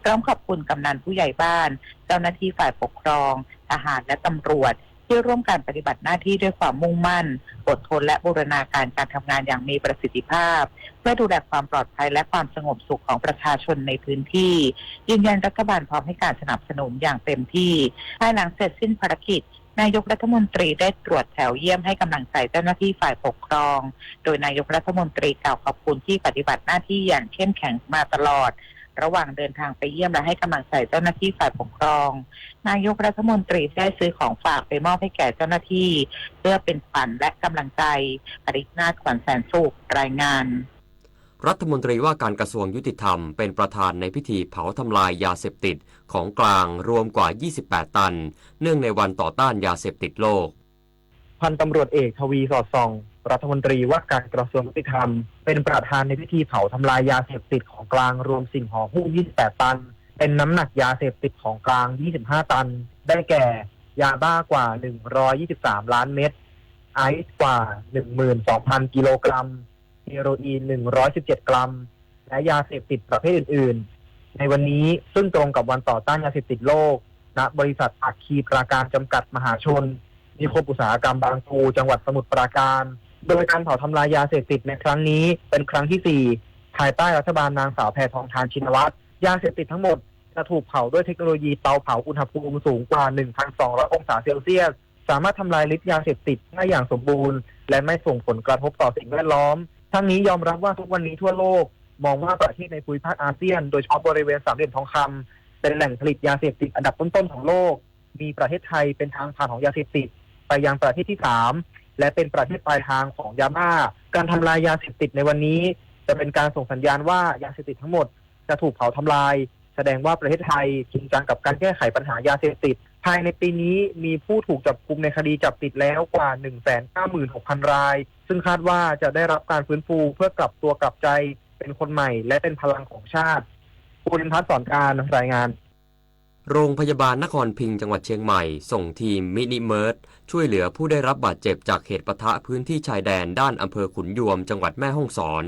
ร้อมขอบคุณกำนันผู้ใหญ่บ้าน เจ้าหน้าที่ฝ่ายปกครอง ทหารและตำรวจ ที่ร่วมกันปฏิบัติหน้าที่ด้วยความมุ่งมั่น อดทน และบูรณาการการทำงานอย่างมีประสิทธิภาพ เพื่อดูแลความปลอดภัยและความสงบสุขของประชาชนในพื้นที่ ยืนยันรัฐบาลพร้อมให้การสนับสนุนอย่างเต็มที่ ภายหลังเสร็จสิ้นภารกิจ นายกรัฐมนตรีได้ตรวจแถวเยี่ยมให้กำลังใจเจ้าหน้าที่ฝ่ายปกครอง โดยนายกรัฐมนตรีกล่าวขอบคุณที่ปฏิบัติหน้าที่อย่างเข้มแข็งมาตลอด ระหว่างเดินทางไปเยี่ยมและให้กำลังใจเจ้าหน้าที่ฝ่ายปกครอง นายกรัฐมนตรีได้ซื้อของฝากไปมอบให้แก่เจ้าหน้าที่ เพื่อเป็นขวัญและกำลังใจ ปรินาถ ขวัญแสนสุข รายงาน รัฐมนตรีว่าการกระทรวงยุติธรรมเป็นประธานในพิธีเผาทำลายยาเสพติดของกลางรวมกว่า ยี่สิบแปด ตัน เนื่องในวันต่อต้านยาเสพติดโลก พันตำรวจเอก ทวี สอดส่อง รัฐมนตรีว่าการกระทรวงยุติธรรม เป็นประธานในพิธีเผาทำลายยาเสพติดของกลางรวมสิ่งห่อหุ้ม ยี่สิบแปด ตัน เป็นน้ำหนักยาเสพติดของกลาง ยี่สิบห้า ตัน ได้แก่ ยาบ้ากว่า หนึ่งร้อยยี่สิบสาม ล้านเม็ด ไอซ์กว่า หนึ่งหมื่นสองพัน กิโลกรัม เฮโรอีน หนึ่งร้อยสิบเจ็ด กรัม และยาเสพติดประเภทอื่นๆ ในวันนี้ซึ่งตรงกับวันต่อต้านยาเสพติดโลก ณ บริษัทอัคคีปราการจำกัดมหาชน นิคมอุตสาหกรรมบางปู จังหวัดสมุทรปราการ โดยการเผาทำลายยาเสพติดในครั้งนี้เป็นครั้งที่ สี่ ภายใต้รัฐบาลนางสาวแพทองธาร ชินวัตร ยาเสพติดทั้งหมดจะถูกเผาด้วยเทคโนโลยีเตาเผาอุณหภูมิสูงกว่า หนึ่งพันสองร้อย องศาเซลเซียส สามารถทำลายฤทธิ์ยาเสพติดได้อย่างสมบูรณ์ และไม่ส่งผลกระทบต่อสิ่งแวดล้อม ทั้งนี้ยอมรับว่าทุกวันนี้ทั่วโลก มองว่าประเทศในภูมิภาคอาเซียน โดยเฉพาะบริเวณสามเหลี่ยมทองคำ เป็นแหล่งผลิตยาเสพติดอันดับต้นๆของโลก มีประเทศไทยเป็นทางผ่านของยาเสพติด ไปยังประเทศที่สาม และเป็นประเทศปลายทางของยาบ้า การทำลายยาเสพติดในวันนี้ จะเป็นการส่งสัญญาณว่ายาเสพติดทั้งหมดจะถูกเผาทำลาย แสดงว่าประเทศไทยจริงจังกับการแก้ไขปัญหายาเสพติด ภายในปีนี้มีผู้ถูกจับกุมในคดีจับติดแล้วกว่า หนึ่งแสนเก้าหมื่นหกพัน ราย ซึ่งคาดว่าจะได้รับการฟื้นฟูเพื่อกลับตัวกลับใจเป็นคนใหม่และเป็นพลังของชาติ ภูรินทร์ พัฒน์สอนการ รายงาน โรงพยาบาลนครพิงค์จังหวัดเชียงใหม่ส่งทีมมินิเมิร์ดช่วยเหลือผู้ได้รับบาดเจ็บจากเหตุปะทะพื้นที่ชายแดนด้านอำเภอขุนยวมจังหวัดแม่ฮ่องสอน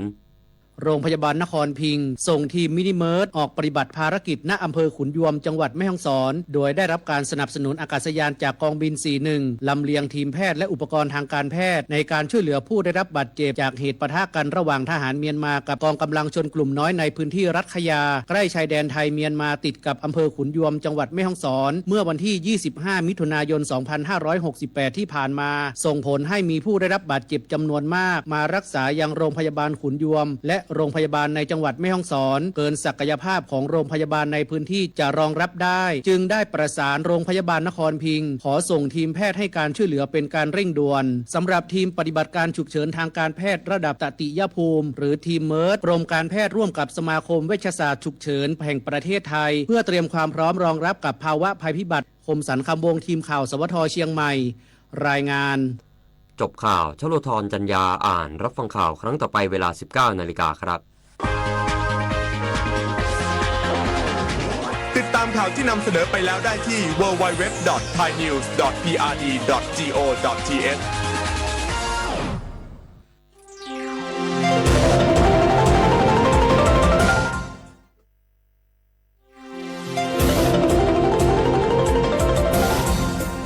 โรงพยาบาลนครพิงค์ส่งทีมมินิเมิร์ดออกปฏิบัติภารกิจณอำเภอขุนยวมจังหวัดแม่ฮ่องสอน โดยได้รับการสนับสนุนอากาศยานจากกองบิน สี่หนึ่ง ลำเลียงทีมแพทย์และอุปกรณ์ทางการแพทย์ในการช่วยเหลือผู้ได้รับบาดเจ็บจากเหตุปะทะกันระหว่างทหารเมียนมากับกองกำลังชนกลุ่มน้อยในพื้นที่รัฐขยา ใกล้ชายแดนไทยเมียนมาติดกับอำเภอขุนยวมจังหวัดแม่ฮ่องสอน เมื่อวันที่ ยี่สิบห้า มิถุนายน สองพันห้าร้อยหกสิบแปด ที่ผ่านมา ส่งผลให้มีผู้ได้รับบาดเจ็บจำนวนมาก มารักษายังโรงพยาบาลขุนยวม และโรงพยาบาลในจังหวัดแม่ฮ่องสอน เกินศักยภาพของโรงพยาบาลในพื้นที่จะรองรับได้ จึงได้ประสานโรงพยาบาลนครพิงค์ ขอส่งทีมแพทย์ให้การช่วยเหลือเป็นการเร่งด่วน สำหรับทีมปฏิบัติการฉุกเฉินทางการแพทย์ระดับตติยภูมิ หรือทีมเมิร์ด กรมการแพทย์ร่วมกับสมาคมเวชศาสตร์ฉุกเฉินแห่งประเทศไทย เพื่อเตรียมความพร้อมรองรับกับภาวะภัยพิบัติ คมสันต์ คำวงศ์ ทีมข่าว สวท เชียงใหม่ รายงาน จบข่าว ชโลธร จันยา อ่าน รับฟังข่าวครั้งต่อไปเวลา สิบเก้า นาฬิกาครับ ติดตามข่าวที่นำเสนอไปแล้วได้ที่ ดับเบิลยู ดับเบิลยู ดับเบิลยู ดอท ไทยนิวส์ ดอท พีอาร์ดี ดอท จี โอ ดอท ที เอช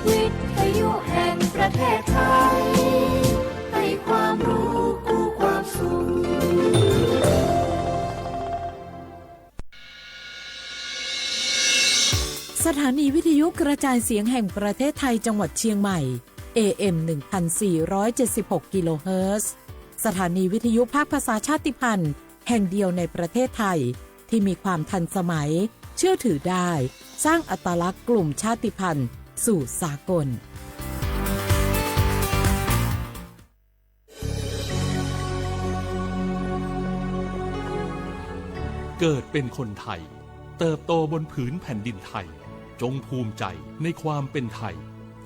วิทยุแห่งประเทศไทย ให้ความรู้คู่ความสุข สถานีวิทยุกระจายเสียงแห่งประเทศไทยจังหวัดเชียงใหม่ เอ เอ็ม หนึ่งพันสี่ร้อยเจ็ดสิบหก กิโลเฮิรตซ์ สถานีวิทยุภาคภาษาชาติพันธุ์แห่งเดียวในประเทศไทย ที่มีความทันสมัย เชื่อถือได้ สร้างอัตลักษณ์กลุ่มชาติพันธุ์สู่สากล เกิดเป็นคนไทย เติบโตบนผืนแผ่นดินไทย จงภูมิใจในความเป็นไทย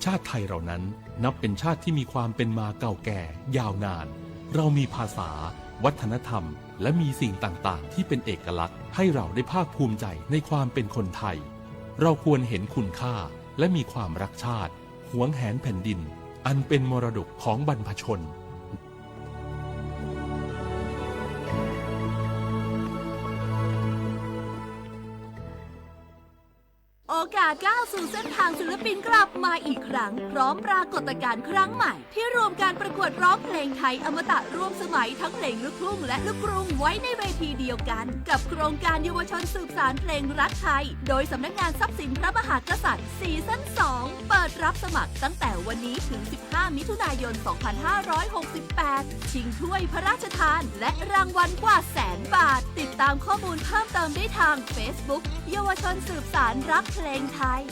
ชาติไทยเรานั้นนับเป็นชาติที่มีความเป็นมาเก่าแก่ยาวนาน เรามีภาษา วัฒนธรรม และมีสิ่งต่างๆ ที่เป็นเอกลักษณ์ให้เราได้ภาคภูมิใจในความเป็นคนไทย เราควรเห็นคุณค่าและมีความรักชาติ หวงแหนแผ่นดิน อันเป็นมรดกของบรรพชน เ โอกาสก้าวสู่เส้นทางศิลปินกลับมาอีกครั้ง พร้อมปรากฏการณ์ครั้งใหม่ ที่รวมการประกวดร้องเพลงไทยอมตะร่วมสมัยทั้งเพลงลูกทุ่งและลูกกรุงไว้ในเวทีเดียวกัน กับโครงการเยาวชนสืบสานเพลงรักไทย โดยสำนักงานทรัพย์สินพระมหากษัตริย์ ซีซั่น สอง เปิดรับสมัครตั้งแต่วันนี้ถึง สิบห้า มิถุนายน สองพันห้าร้อยหกสิบแปด ชิงถ้วยพระราชทาน และรางวัลกว่าแสนบาท ติดตามข้อมูลเพิ่มเติมได้ทาง Facebook เยาวชนสืบสานรักเพลงไทย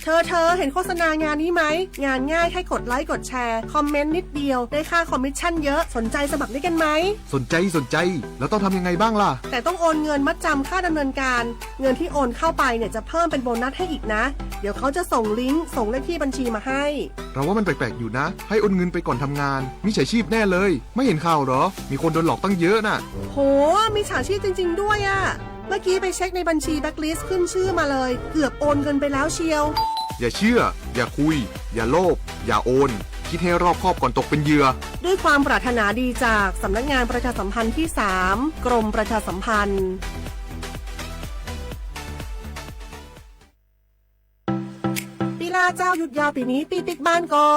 เธอ เธอ เห็นโฆษณางานนี้ไหม งานง่ายแค่กดไลค์กดแชร์ คอมเมนต์นิดเดียว ได้ค่าคอมมิชชั่นเยอะ สนใจสมัครด้วยกันไหม สนใจ สนใจ แล้วต้องทำยังไงบ้างล่ะ แต่ต้องโอนเงินมัดจำค่าดำเนินการ เงินที่โอนเข้าไปเนี่ยจะเพิ่มเป็นโบนัสให้อีกนะ เดี๋ยวเขาจะส่งลิงก์ ส่งเลขที่บัญชีมาให้ เราว่ามันแปลกๆอยู่นะ ให้โอนเงินไปก่อนทำงาน มิจฉาชีพแน่เลย ไม่เห็นข่าวเหรอ มีคนโดนหลอกตั้งเยอะน่ะ โห มิจฉาชีพจริงๆด้วยอะ เมื่อกี้ไปเช็คในบัญชีแบล็คลิสต์ ขึ้นชื่อมาเลย เกือบโอนเงินไปแล้วเชียว อย่าเชื่อ อย่าคุย อย่าโลภ อย่าโอน คิดให้รอบคอบก่อนตกเป็นเหยื่อ ด้วยความปรารถนาดีจากสำนักงานประชาสัมพันธ์ที่สาม กรมประชาสัมพันธ์ ปีหน้าเจ้าหยุดยาวปีนี้ ปีปิ๊กบ้านก็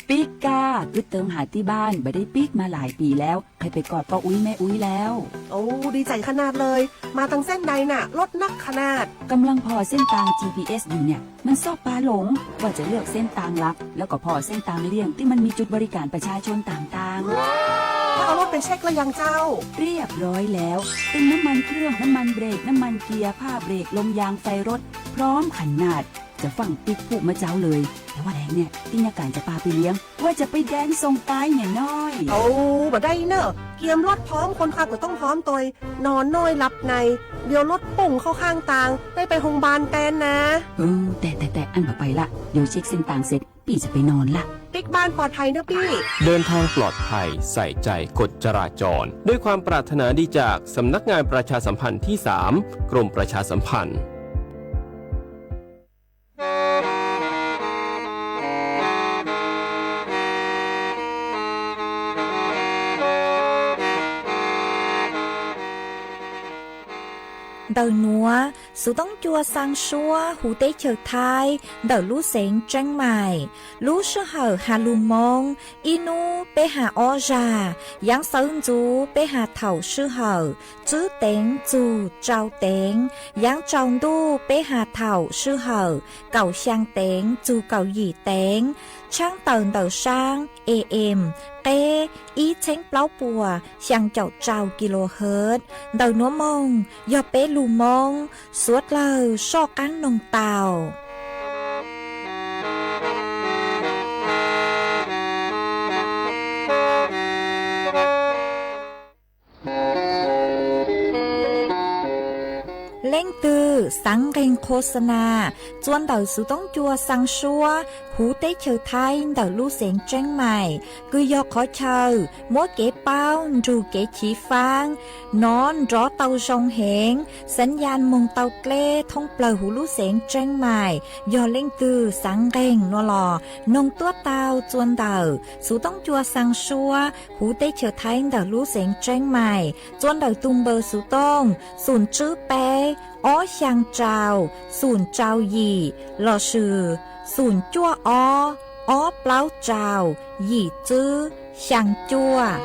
ปิ๊กก้า กึ๊ดเติมหาที่บ้าน บ่ได้ปิ๊กมาหลายปีแล้ว ใครไปกอดป้าอุ๊ยแม่อุ๊ยแล้ว โอ้ ดีใจขนาดเลย มาทางเส้นใดน่ะ รถนักขนาด กำลังผ่อเส้นตาง จีพีเอส อยู่เนี่ย มันชอบพาหลง ว่าจะเลือกเส้นตางหลัก แล้วก็ผ่อเส้นตางเลี่ยงที่มันมีจุดบริการประชาชนต่างๆ แล้วเอารถไปเช็คแล้วยังเจ้า เรียบร้อยแล้ว เติมน้ำมันเครื่อง น้ำมันเบรก น้ำมันเกียร์ ผ้าเบรก ลมยาง ไฟรถ พร้อมขนาด จะฟั่งปิ๊กพูดมาเจ้าเลย แต่ว่าแหลงเนี่ย ที่นักการจะปาไปเลี้ยง ว่าจะไปแดนส่งปลายเนี่ยน้อย โอ้ บ่ได้เนอะ เกียมรถพร้อม คนขับก็ต้องพร้อมตัวย นอนน้อยหลับใน เดี๋ยวรถพุ่งเข้าข้างตาง ได้ไปโรงพยาบาลแทนนะ เออ แต่ แต่ แต่ อันบ่ไปละ เดี๋ยวเช็คเส้นตางเสร็จ ปี้จะไปนอนละ ปิ๊กบ้านปลอดภัยเนอะปี้ เดินทางปลอดภัย ใส่ใจกฎจราจร ด้วยความปรารถนาดีจากสำนักงานประชาสัมพันธ์ที่สาม กรมประชาสัมพันธ์ Ntawm nuav, xuv toob cua xaa suab huv teb chaws Thaib ntawm lub xeev Tseeb Maim. Lub sij hawm has lug Moob, ib nub peb has ob zag, yaav xawv ntxuv peb has thaum sij hawm tswb teev txug tsau teev, yaav tsaus ntuj peb has thaum sij hawm kaum xyaa teev txug kaum yim teev, tshaab tawm ntawm saab A M, qeb ib txheeb plaub puas xyaa caum rau kilohertz. Ntawm nuav moog yog peb lug Moob, suav dlawg soj qaab noog tau. Leej twg xaav nqeeg qhua xa nas txua ntawm xuv toob cua xaa suab huv teb chaws Thaib ntawm lub xeev Tseeb Maim, kws yog qhov chaw muab kev paub nrug kev chiv faab nov nrov tau zoo heev, xav yas moog tau dleb thoob plawg huv lub xeev Tseeb Maim. Yog leej twg xaav nqeeg nuav los noog tuab tau txua ntawm xuv toob cua xaa suab huv teb chaws Thaib ntawm lub xeev Tseeb Maim txua ntawm tug npawb xuv tooj xum tswb peb ob xyaa rau xum rau yim lossis xum cuaj ob ob plaub rau yim tswb xyaa cuaj.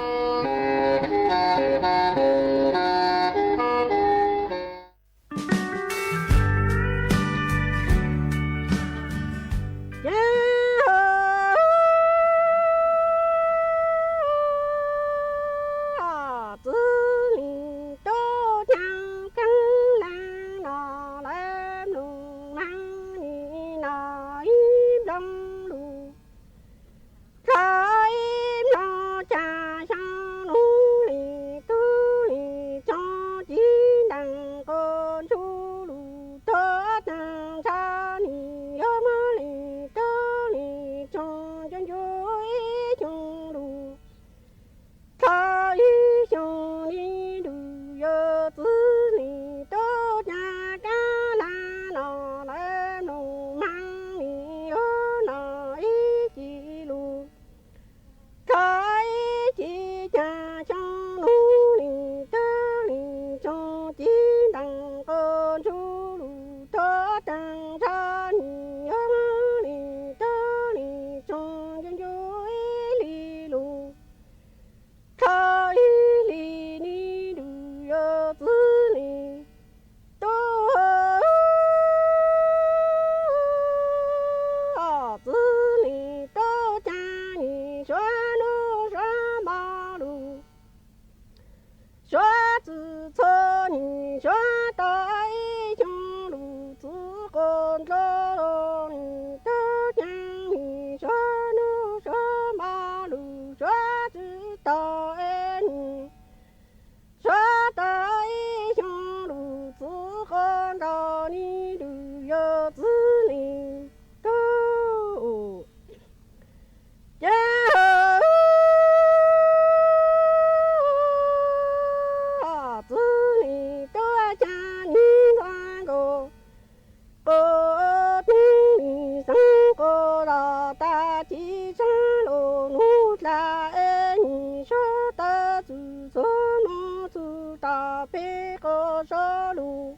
sob lug,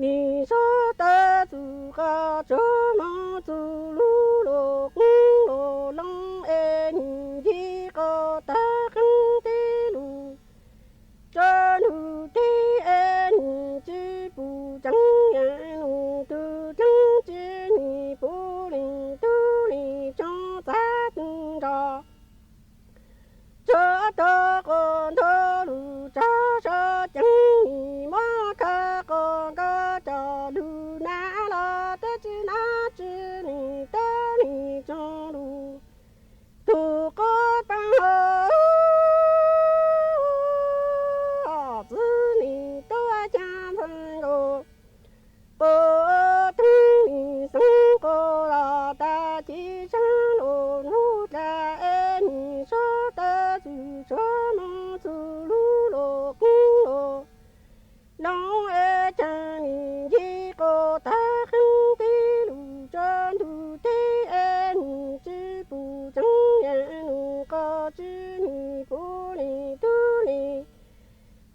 nim sob tawb txug qhov tsuag moog txug lug luas qoob luas loo es nim ncig qhov tag qeeb teb lug tso ntug teb es nim tsi pum ceev yaam num tug dleeg tsi nim puv leej tug lim tsoog txav tug nrog tsuav tog quas nthua lug tso sab ceev nim muab khaws quas nkauj coj lug na los teb tsi nab tsi nim tub lim tsoog lug tug quas paab hau txwv nim tuab caag ntxhee nkaus quas tug nim xeev quas los tag ci saab luas nub dlaag es nim sob tawb txug tsuag moog txug lug luas qoob luas loo es caag nim ncig quas tag qeeb teb lug tso ntug teb es nim tsi pum ceev yaam num qhov tsi nim puv lim tub lim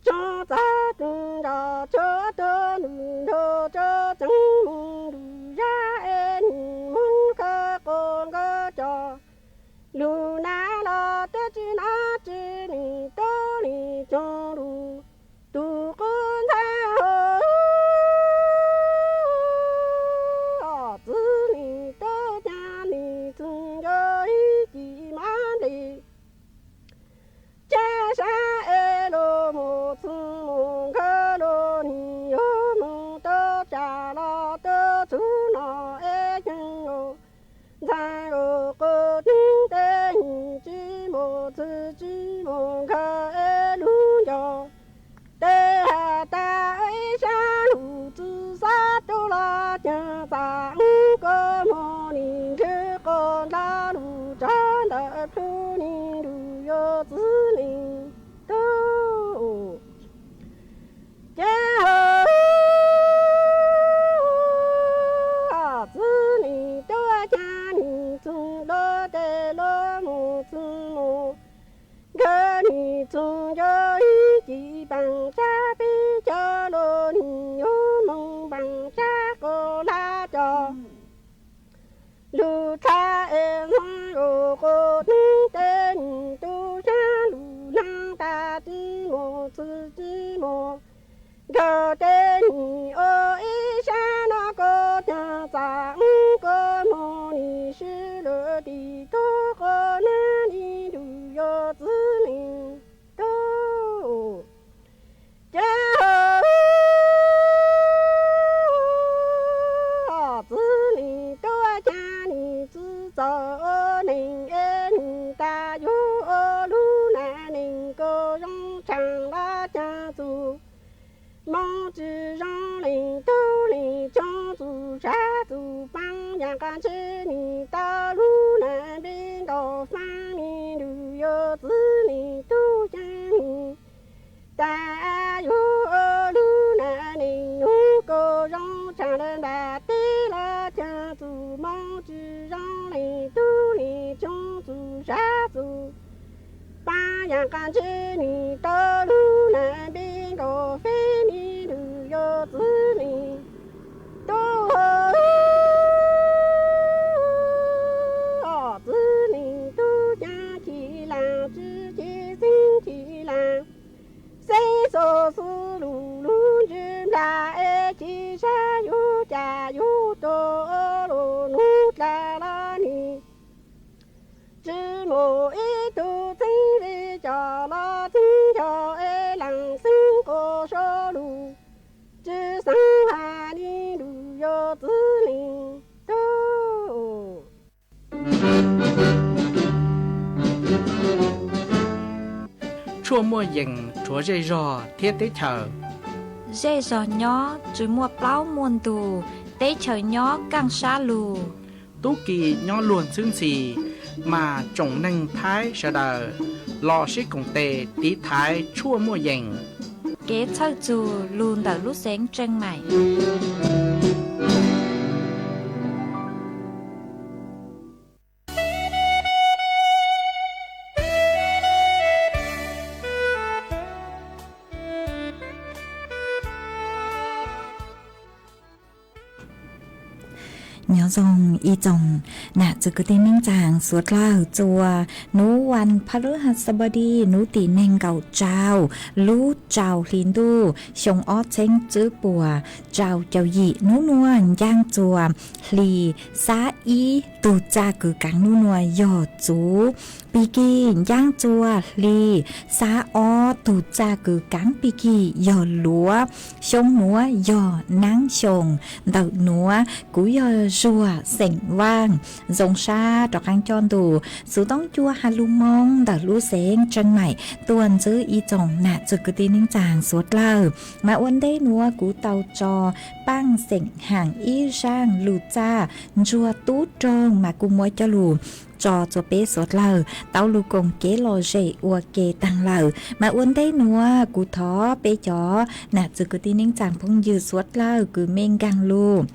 tsoog txav tug nrog tsuav tug num nrug tso ceev moog lug zag es nim moog khaws quas nkauj coj lug na los teb tsi nab tsi nim tub lim tsoog lug tug quas ntxhee hau txwv nim tuab caag nim txwv nco ib ci mab ntes caj sab es lug mus txwv mus nkawd lug nim yuav moog tub tsaam los tub txug no es ceev lug ntxhee lug quas tub teb nim tsi mus txwv tsi mus nkawd es lug nco teb has tas ib sab lug txwv xab tub los caag txam ub kua moog nim nrhw quas nrab lug tso ntawm plhu nim lug yuav txwv lim tub ces hau txwv nim tuab caag nim txwv lug tes lug mus txwv mus nkawd nim txwv nco ib ci paam sab peb cov lug nim yuav moog paam sab quas lab coj lug txhab es ntxhee lug quas tub teb nim tub sab lug laag tas tsi mus txwv tsi mus nkawd teb nim ua ib sab no kua caag txam ub kua moog nim sib lug tim tub quas nab nim lug yuav txwv lim tub ces hau txwv lim tuab caag nim txwv txaus ua neeg es nim tas yug ua lug nam neeg kua zoo tshaaj lab caag txug moog tsi zoo leej tub leej tsoog txug sab txug paab yaam qas ntshe nim tau lug nam npe nkaus faab nim lug yuav txwv lim tub caag nim tas yug ua lug nam neeg nub kua zoo tshaaj lab npam teb lab caag txug moog tsi zoo leej tub leej tsoog txug sab txug paab yaam qas ntshe nim tau lug nam npe nkaus feb nim lug yuav txwv lim tub hau txwv lim tub caag ci laag tsi ci xeeb ci laag xeeb xo xwb lug lug ntswg nplag es ci sab yug cas yug tug lug nub dlaag lug nim tsi mus ib tug txeeb vij coj los txeeb coj es laag xeeb quas so lug tsi xeeb has nim lug yuav txwv lim tub Tshuaj muaj yees rhuav zej zog thiab teb chaws. Zej zog nyob tsi muaj plaub muaj ntug, teb chaws nyob kaaj sab lug. Tub ki nyob luag ntxhwb ntxhi, mas tsoom neeg Thaib sawv daws los sib koom tes tiv thaiv tshuaj muaj yees. Kev txhawj txug lug ntawm lub xeev Tseej Maim. Nyob zoo ib tsoom nam txiv kwv tij neej tsaa suav dlawg, txuas nuav vas phas lub has xab pas dis nuav tim neeg nkaum rau lub rau hli ntuj xyoo ob txheeb tswb puas rau caum yim. Nub nuav ncaaj txuas hli xab ib, tug txaj kws kaav nub nuav yog txuv pig kig. Ncaaj txuas hli xab ob, tug txaj kws kaav pig kig yog luav. Xyoo nuav yog naab xyoo. Ntawm nuav kuv yog Zuag xeem Vaaj, zoo sab rov qaab coj ntu xuv toob cua has lug moo ntawm lub xeev Tseem Maim tuaj ntsib ib tsoom nam txiv kwv tij neej tsaa suav dlawg. Mas ua ntej nuav kuv tau tso Paaj xeem Haam ib zaaj lug txaj ntsuag tub roog mas kuj muab coj lug tso txuas peb suav dlawg tau lug koom kev lom zem ua ke taag lawm. Mas ua ntej nuav kuv thov peb cov nam txiv kwv tij neej tsaa phooj ywg suav dlawg kws mej nkaag lug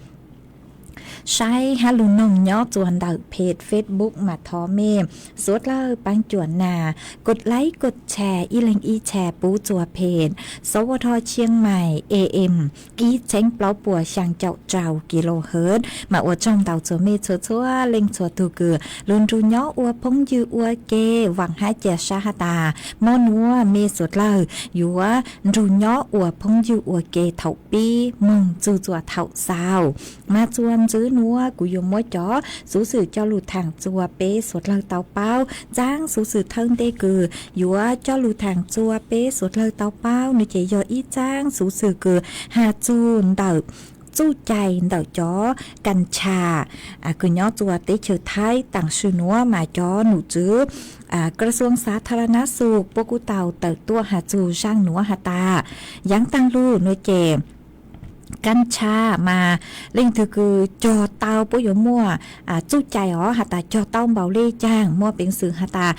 saib hab lug noog nyob txuas ntawm phem Facebook mas thov mej suav dlawg paab cuam nas kos laib kos tshas ib leeg ib tshas puv txuas phem Sov Vo Dho Tshiab Mais A M ib txheeb plaub puas xyaa caum rau kilohertz. Mas ua tsaug ntau txhua mej txhua txhua leej txhua tug kws lug nrug nyob ua phooj ywg ua ke. Vaam hab ca sab has tas mo nuav mej suav dlawg yuav nrug nyob ua phooj ywg ua ke thaum pib moog txug txuas thaum xaus. Mas txuas ntxiv nuav kuv yuav muab cov xuv xwm coj lug thaam txuas peb suav dlawg tau paub. Txaab xuv xwm thawj ntej kws yuav coj lug thaam txuas peb suav dlawg tau paub nuav ces yog ib txaab xuv xwm kws has txug ntawm txuj cai ntawm cov kas tshas kws nyob txuas teb chaws Thaib. Taam sim nuav mas cov num tswv kas xuas xav tha ra nab xus puab kuj tau tawm tuaj has txug zaaj nuav has tas yaav taag lug nuav ces kas tshas mas leej twg kws cog tau puab yuav muaj txuj cai os has tas cog tau npaum le caag, muaj peev xwm has tas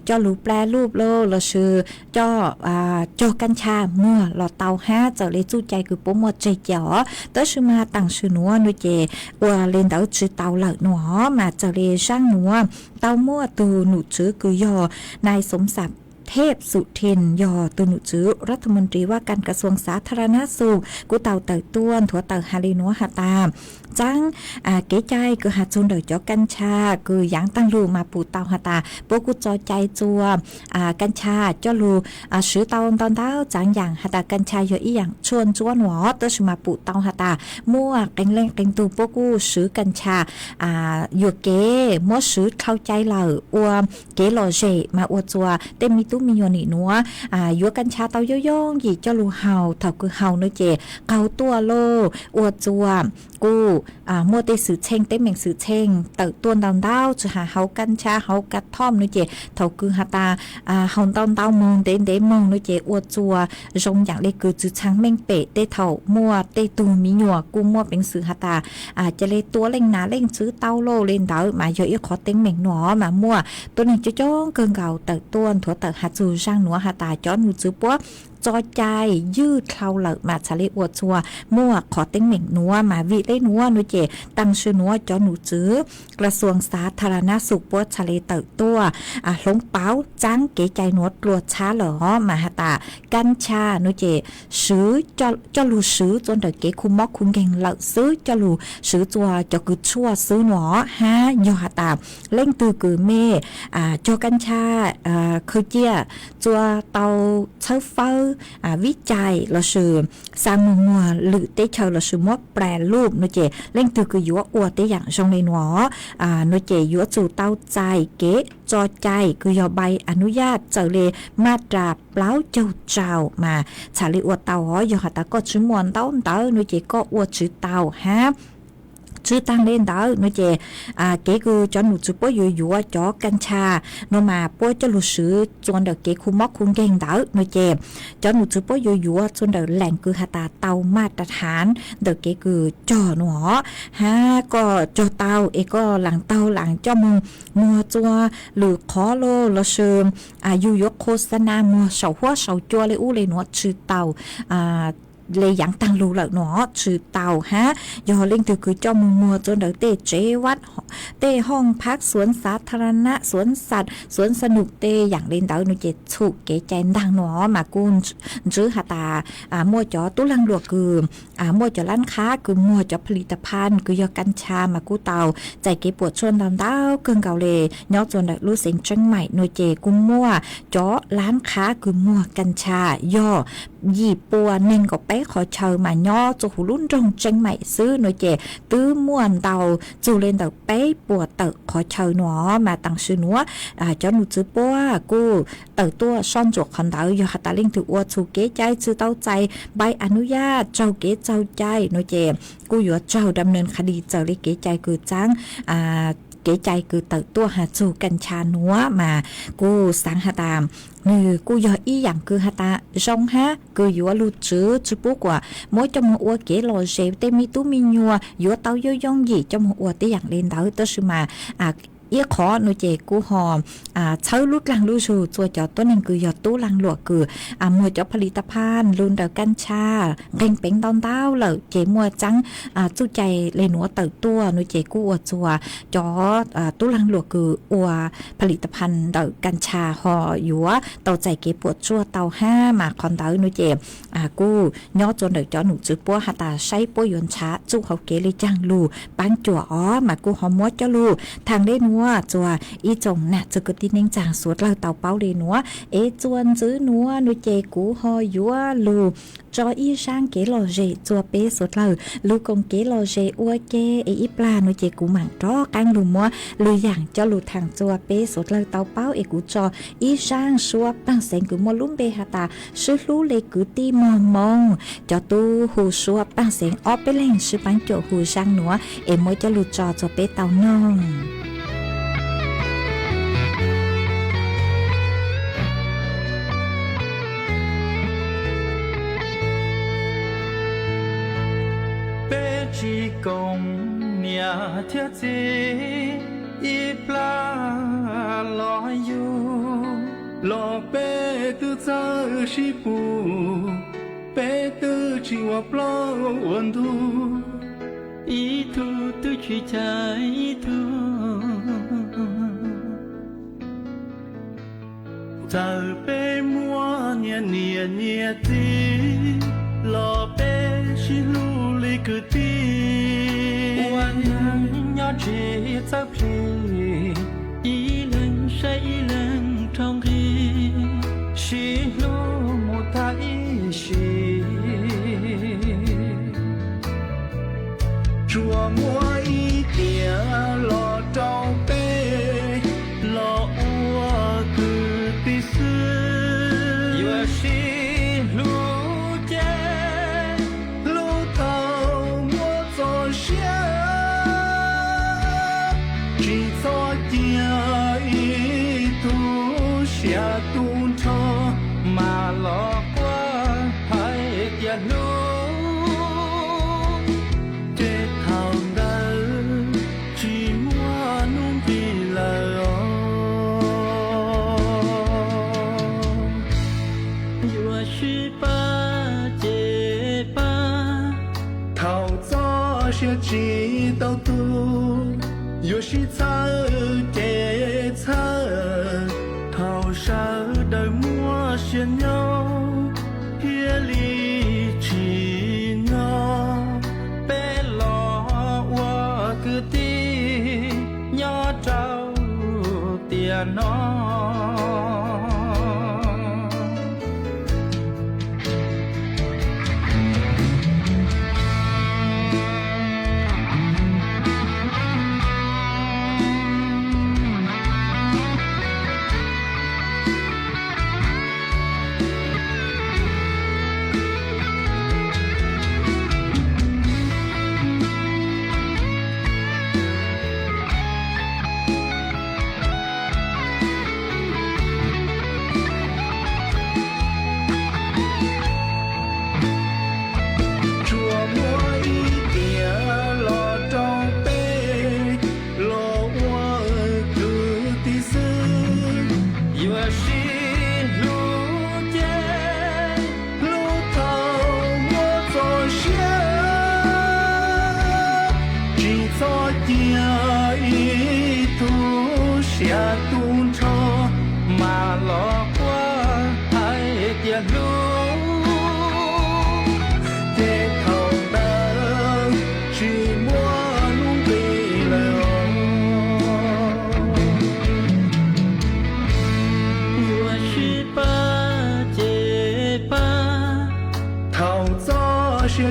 coj lug pla luj lossis cog kas tshas muag los tau hab txawm le txuj cai kws puab muaj tseg ca os. Tab sis mas taam sim nuav nuav ces ua le ntawd tsi tau lawm nuav os. Mas txawm le zaaj nuav tau muaj tug num tswv kws yog nai Xov Xas Thej Xu Thin yog tug num tswv ras tha moos ris vaj kas kas xuas xav tha ra nab xus kuj tau tawm tuaj nthuav tawm has le nuav has tas txaab kev cai kws has txug ntawm cov kas tshas kws yaav taag lug mas pum tau has tas puab kuj txo cai txuas kas tshas coj lug swv tau ntau ntau txav yaam has tas kas tshas yog ib yaam tshuaj ntsuab nuav os. Tab sis mas pum tau has tas muaj qee leej qee tug puab kuj swv kas tshas yuam kev muab swv dlhau cai lawm ua kev lom zem mas ua txuas tej me tub me nyuam nim nuav yuav kas tshas tau yooj yooj yim coj lug haus. Thaum kws haus nuav ces qaug tuaj lauj, ua txuas kuj muaj tej xwm txheej teeb meem xwm txheej tawm tuaj ntau ntau tsi has haus kas tshas haus kas thom nuav ces thaum kws has tas haus ntau ntau moog ntev ntev moog nuav ces ua txuas zoo yaam le kws tsi txhaj meej pem tej thaum muaj tej tug me nyuam kuj muaj peev xwm has tas ca le tua leej nas leej tswv tau lauj. Le ntawd mas yog ib qhov teeb meem nuav mas muaj tuab neeg coob coob kawg nkaus tawm tuaj nthuav tawm has txug zaaj nuav has tas cov num tswv puab txo cai ywj dlhau lawm mas txhaj le ua txuas muaj qhov teeb meem nuav. Mas vim le nuav nuav ces taam sim nuav cov num tswv kas xuas xav tha ra nab xus puab txhaj le tawm tuaj hloov pauv txaab kev cai nuav dlua txhab lawm os. Mas has tas kas tshas nuav ces swv coj lug swv txuas ntawm kev khu mob khu nkeeg lawm xwb, coj lug swv txuas cov kws tshuaj xwb nuav os. Hab yog has tas leej twg kws mej cog kas tshas khaws ciaj txuas tau txhawb fawb vib cai lossis xa moog muag lwm teb chaws lossis muab pla luj nuav ces leej twg kws yuav ua tej yaam zoo le nuav os nuav ces yuav tsum tau txais kev tso cai kws yog npai a nub yaj txawm le maj ras plaub caug rau mas txhaj le ua tau os. Yog has tas koj tsi muaj ntaub ntawv nuav ces koj ua tsi tau hab. Tsi taag le ntawd nuav ces kev kws cov num tswv puab yuav yuav cov kas tshas nuav mas puab coj lug swv txuas ntawm kev khu mob khu nkeeg ntawd nuav ces cov num tswv puab yuav yuav txuas ntawm leem kws has tas tau maj ras hav ntawm kev kws cog nuav os. Hab koj cog tau es koj laas taug laas coj moog muag txuas lwm qhov lauj lossis yug yuav qhua xa nas muag saum huab saum cua le ub le nuav tsi tau le yaav taag lug lawm no tsi tau hab. Yog leej twg kws coj moog muag rua ntawm tej tsev vaj, tej hooj phab xuav xav tha ra na, xuav xav, xuav xav num tej yaam le ntawd no ces txhum kev cai ntaag no mas kuj ntsib has tas muaj cov tub laag luam kws muaj cov lab qhab kws muag cov pha li ta phan kws yog ka ncha mas kuj tau txais kev puam tsuaj ntau ntau kawg nkaus le. Nyob rua ntawm lub xeev Tseeb Maim no ces kuj muaj cov lab qhab kws muag ka ncha yog yim pua neeg nkaum peb qhov chaw mas nyob rua huv lub nroog Tseeb Maim xwb no ces twb muaj ntau txug le ntawm peb puas tawm qhov chaw no mas taam sim nuav cov num tswv puab kuj tawm tuaj soj ntsuam qhov ntawd. Yog has tas leej twg ua txhum kev cai tsi tau txais npaim a nub yaj raug kev txaug cai no ces kuj yuav raug dam neeg qha dis txawm le kev cai kws txav, kev cai kws tawm tuaj has txug ka ncha nuav mas kuj xaav has tas nwg kuj yog ib yaam kws has tas zoo hab kws yuav lug tswv tsi pub kuas muab coj moog ua kev lom zem tej me tub me nyuam yuav tau yooj yooj yim coj moog ua tej yaam le ntawd tab sis mas ib qhov no ces kuj ho txhawb lub dlaag lub zug rua cov tuab neeg kws yog tub laag luam kws muag cov pha li ta phan lug ntawm ka ncha nqeeg peev ntau ntau lawm ces muaj txav txuj cai le nuav tawm tuaj no ces kuj ua rua cov tub laag luam kws ua pha li ta phan ntawm ka ncha ho yuav tau txais kev puam tsuaj tau hab mas qhov ntawd no ces kuj nyob rua ntawm cov num tswv puab has tas saib puab yuav nrhav txuj hauv kev le caag lug paab cuam os mas kuj ho muab coj lug thaam le nuav rua ib tsoom nam txiv kwv tij neej tsaa suav dlawg tau paub le nuav es txuas ntxiv nuav no ces kuv ho yuav lug tso ib zaaj kev lom zem rua peb suav dlawg lug koom kev lom zem ua ke es ib plag no ces kuv maam rov qaab lug muab lwm yaam coj lug thaam rua peb suav dlawg tau paub es kuv tso ib zaaj suab paag xeev kws muaj lub npe has tas sib hlub le kwv tij mog moog. Cov tub hu suab paag xeev ob peb leeg sib paab cuam hu zaaj nuav es muab coj lug tso rua peb tau noog. Peb tsi koom niam thiab txiv ib plag los yug, los peb twb txawj sib pug, peb twb tsi ua plaub ua ntug, ib tug twb tsi cais ib tug. Txawm peb muaj nyias niam nyias txiv, los peb sib hlub li kwv tij, ua neej nyob tsis txawj plhis, ib leeg saib ib leeg rau nqi, sib hlub mus tag ib sim. Tsuas muaj ib tiam los rau peb los ua kwv tij xwb, yuav sib hlub ces hlub tau muaj txoj sia, tsis txhob cia ib tug sia tu nrho, mas los quaj hais tias hlub, ces thaum ntawd tsis muaj hnub nqis lawm os. Yuav sib pab ces pab, thaum txoj sia tsis tau tu, yuav sib txhawb ces txhawb, thaum sawv daws muaj sia nyob thiaj li tsim nyog, peb los ua kwv tij nyob rau tiam no.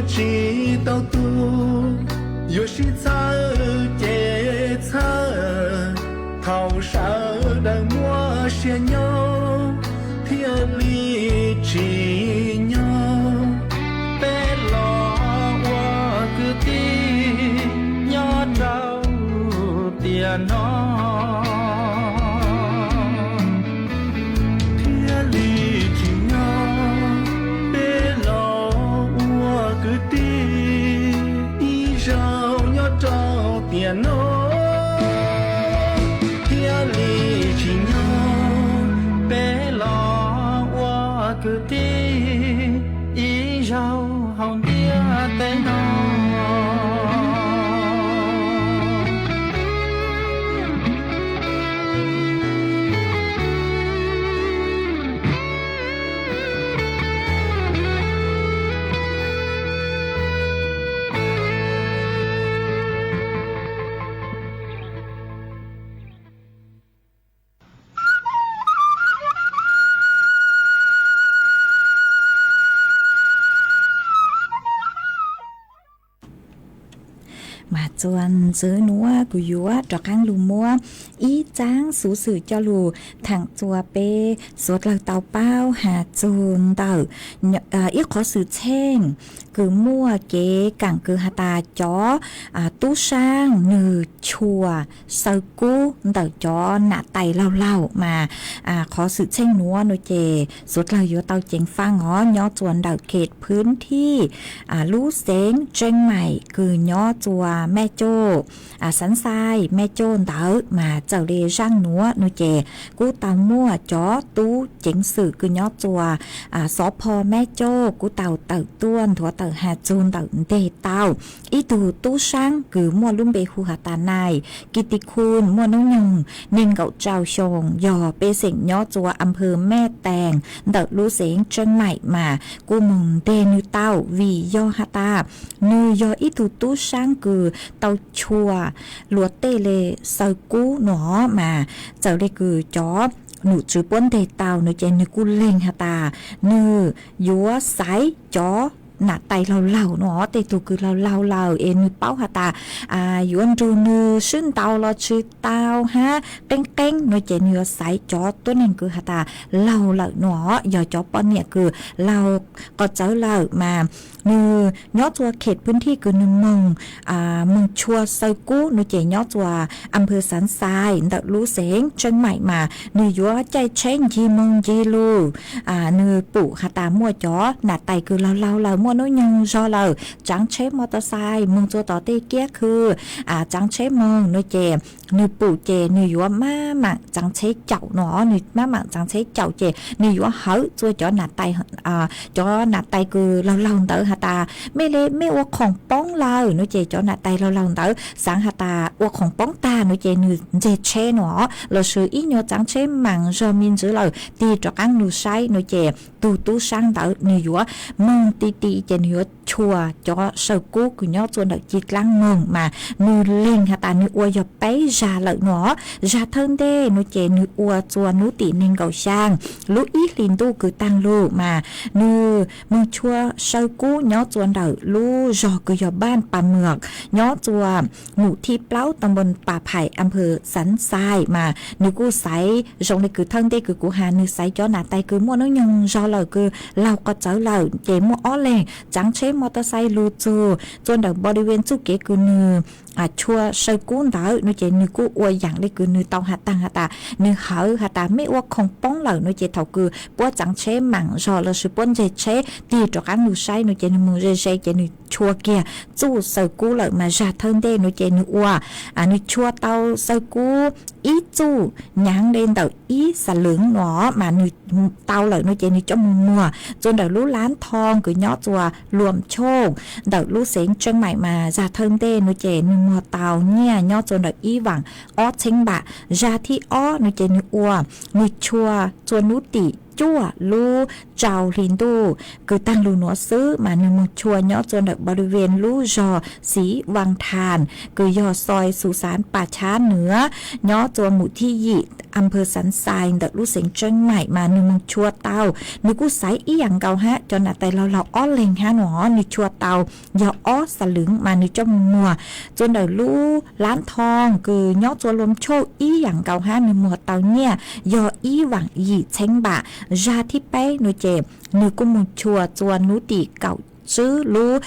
Tsis tau tu, yuav sib txhawb ces txhawb. Thaum sawv daws muaj siab nyob thiaj li tsis nyob. Peb los ua kwv tij nyob rau tiam no thiaj li tsis nyob. Peb los ua kwv tij ib zaug nyob rau tiam no thiaj li tsis nyob. Peb los ua kwv tij ib zaug hauv ntiaj teb no. Mas txuas ntxiv nuav kuv yuav rov qaab lug muab ib txaab xuv xwm coj lug thaam txuas peb suav dlawg tau paub has txug ntawm ib qhov xwm txheej kws muaj kev kaam kws has tas cov tub saab nwg chua saw kub ntawm cov nam tais laug laug mas qhov xwm txheej nuav nuav ces suav dlawg yuav tau ceev faab os, nyob txuas ntawm khev phwv thij lub xeev Tseeb Maim kws nyob txuas Mej Coj, Xav Xais, Mej Coj ntawd mas txawm le zaaj nuav nuav ces kuj tau muaj cov tub ceev xwm kws nyob txuas xov pho Mej Coj kuj tau tawm tuaj nthuav tawm has txug ntawm nteg tau ib tug tub saab kws muaj lub npe hu has tas Nais Kis Tis Khu, muaj nub nyoog neeg nkaum rau xyoo, yog pej xeem nyob txuas Amphawv Mej Tees ntawm lub xeev Tseeb Maim mas kuj moog nteg nwg tau vim yog has tas nwg yog ib tug tub saab kws tau chua luas tej le saw kub nuav mas txawm le kws cov nom tswv puab nteg tau nuav ces nwg kuj leeg has tas nwg yuav xaiv cov nam tais laug laug nuav, tej tug kws laug laug lawm es nwg paub has tas yuav nrug nwg swb ntaus los tsi tau hab qeeb qeeb nuav ces nwg yuav xaiv cov tuab neeg kws has tas laug lawm nuav, yog cov poj niam kws laug qos txawv lawm mas nwg nyob txuas khev phwv thij kws nwg moog, moog chua saw kub nuav ces nyob txuas Amphawv Xav Xais ntawm lub xeev Tseeb Maim mas nwg yuav caij tsheb ncig moog ncig lug. Nwg pum has tas muaj cov nam tais kws laug laug lawm, muaj nub nyoog zog lawm, tsaav tsheb motosais moog txuas tom tej kiab khw, tsaav tsheb moog nuav ces nwg pum ces nwg yuav maj maam tsaav tsheb caum nuav, nwg maj maam tsaav tsheb caum ces nwg yuav hawv txuas cov nam tais, cov nam tais kws laug laug ntawd has tas mej le mej ua khoom poob lawm nuav ces cov nam tais laug laug ntawd xaav has tas ua khoom poob tag nuav ces nwg ntseg tsheb nuav lossis ib nyuas tsaav tsheb maam zog me ntsis lawm tig rov qaab lug saib nuav ces tug tub saab ntawd nwg yuav moog ti ti ces nwg yuav chua cov saw kub kws nyob txuas ntawm ci dlaab moog mas nwg leeg has tas nwg ua yog peb zag lawm nuav. Zag thawj ntej nuav ces nwg ua txuas nub tim neeg nkaum xyaa lub ib hlis ntuj kws taag lug mas nwg moog chua saw kub nyob txuas ntawm lub zog kws yog Npaaj Pas Muam, nyob txuas mus thib plaub tau npoo Pas Phais Amphawv Xav Xais mas nwg kuj xaiv zoo le kws thawj ntej kws kuv has, nwg xaiv cov nam tais kws muaj nub nyoog zog lawm kws laug qos txawv lawm ces muaj ob leeg tsaav tsheb motosais lug txug txuas ntawm npo li ven txuj kev kws nwg chua saw kub ntawd nuav ces nwg kuj ua yaam le kws nwg tau has taag has tas nwg hawv has tas mej ua khoom poob lawm nuav ces thaum kws puab tsaav tsheb maam zog lossis puab ntseg tsheb tig rov qaab lug saib nuav ces nwg moog ze ze ces nwg chua kiag txuj saw kub lawm mas zag thawj ntej nuav ces nwg ua, nwg chua tau saw kub ib txuj nyaav le ntawm ib xas lwm nuav mas nwg tau lawm nuav ces nwg coj moog muag txuas ntawm lub laab thoo kws nyob txuas Luam Choj ntawm lub xeev Tseeb Maim mas zag thawj ntej nuav ces nwg muag tau nyiaj nyob txuas ntawm ib vaam ob txheeb npam. Zag thib ob nuav ces nwg ua, nwg chua txuas nub tim cuaj lub rau hli ntuj kws taag lug nuav xwb mas nwg moog chua nyob tsua ntawm boriven lub zog Xiv Vaas Thas kws yog xoi Xus Xaav Pas Chab Nuav nyob tsua mus thib yim, a phawv Xaav Xais ntawm lub xeev Tseeb Maim mas nwg moog chua tau, nwg kuj xaiv ib yaam nkaus hab cov nam tais laug laug ob leeg hab no, nwg chua tau yog ob xa lwm mas nwg coj moog muag tsua ntawm lub lab thoo kws nyob tsua Luam Chauj ib yaam nkaus hab nwg muag tau nyiaj yog ib vaam yim txheeb npam. Zag thib peb no ces nwg kuj moog chua tsua nub tim kaum tswb lub